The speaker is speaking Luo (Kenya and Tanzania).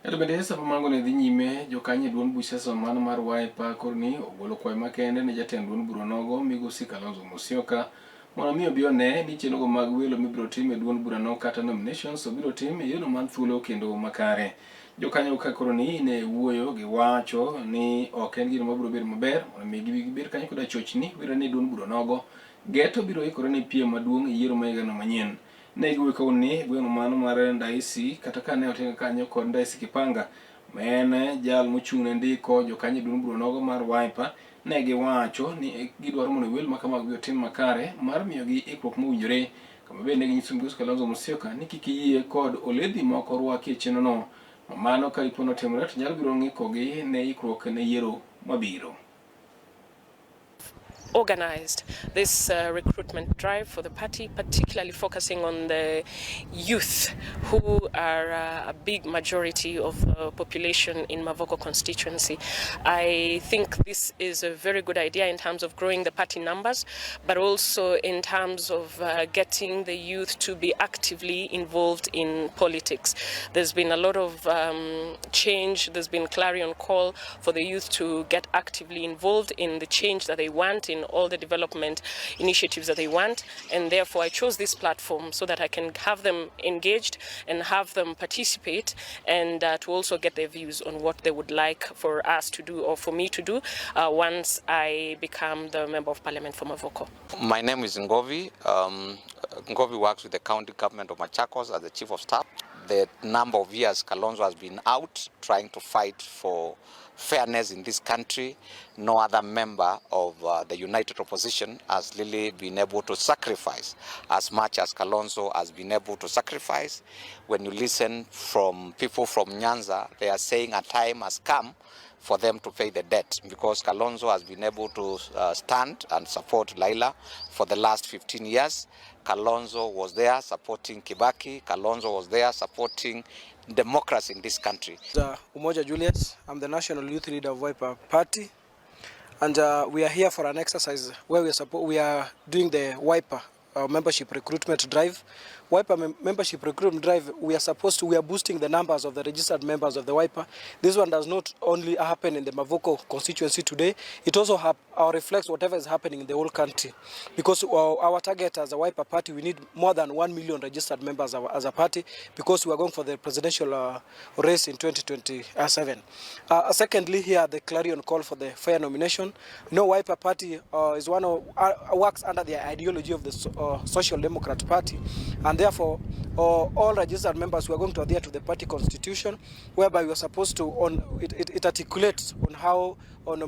Ero bende sama mago ne dhi nyime, jokanyo e duond buch siasa mano mar Wiper koro ni ogolo kwayo makende ne jatend duond bura nogo migosi Kalonzo Musyoka mondo mi obi one ni chenrogo mag welo mibiro tim e duond burano kata nominations obiro tim e yorno mar thuolo kendo makare. Jokanyo ka koro ni ne wuoyo gi wacho ni ok en gino mabiro bedo maber mondo mi gibed kanyo koda chochni wira ni duond bura nogo geto biro ikore ne piem maduong' e yiero ma higano manyien. Ne giwuoyo kawuono ni gweng' mano mar Ndaisi kata ka ne otinga kanyo kod Ndaisi Kipanga ma en jal mochung' ne ndiko jokanyo e duond bura nogo mar Wiper ne giwacho ni gidwaro mondo wel ma kamago otim makare mar miyogi ikruok mowinjore kama bende ne ginyiso Migosi Kalonzo Musyoka ni kik yie kod oledhi moko rwaki e chenrono ma mano ka dipo notimore to nyalo biro ng'ikogi ne ikruok ne yiero mabiro. Organized this recruitment drive for the party, particularly focusing on the youth, who are a big majority of the population in Mavoko constituency. I think this is a very good idea in terms of growing the party numbers, but also in terms of getting the youth to be actively involved in politics. There's been a lot of change, there's been clarion call for the youth to get actively involved in the change that they want, in all the development initiatives that they want, and therefore I chose this platform so that I can have them engaged and have them participate and to also get their views on what they would like for us to do or for me to do once I become the Member of Parliament for Mavoko. My name is Ngovi. Ngovi works with the county government of Machakos as the chief of staff. The number of years Kalonzo has been out trying to fight for fairness in this country, no other member of the united opposition has really been able to sacrifice as much as Kalonzo has been able to sacrifice. When you listen from people from Nyanza, they are saying a time has come for them to pay the debt because Kalonzo has been able to stand and support Raila for the last 15 years. Kalonzo was there supporting Kibaki. Kalonzo was there supporting democracy in this country. Umoja Julius, I'm the National Youth Leader of Wiper Party, and we are here for an exercise where we are doing the Wiper membership recruitment drive. Wiper membership recruitment drive, we are boosting the numbers of the registered members of the Wiper. This one does not only happen in the Mavoko constituency today, it also reflects whatever is happening in the whole country. Because our target as a Wiper Party, we need more than 1 million registered members as a party because we are going for the presidential race in 2027. Secondly, here the clarion call for the fair nomination. No Wiper Party is one of, works under the ideology of the Social Democrat Party, and therefore all registered members, we are going to adhere to the party constitution, whereby we are supposed to on it, it, it articulates on how on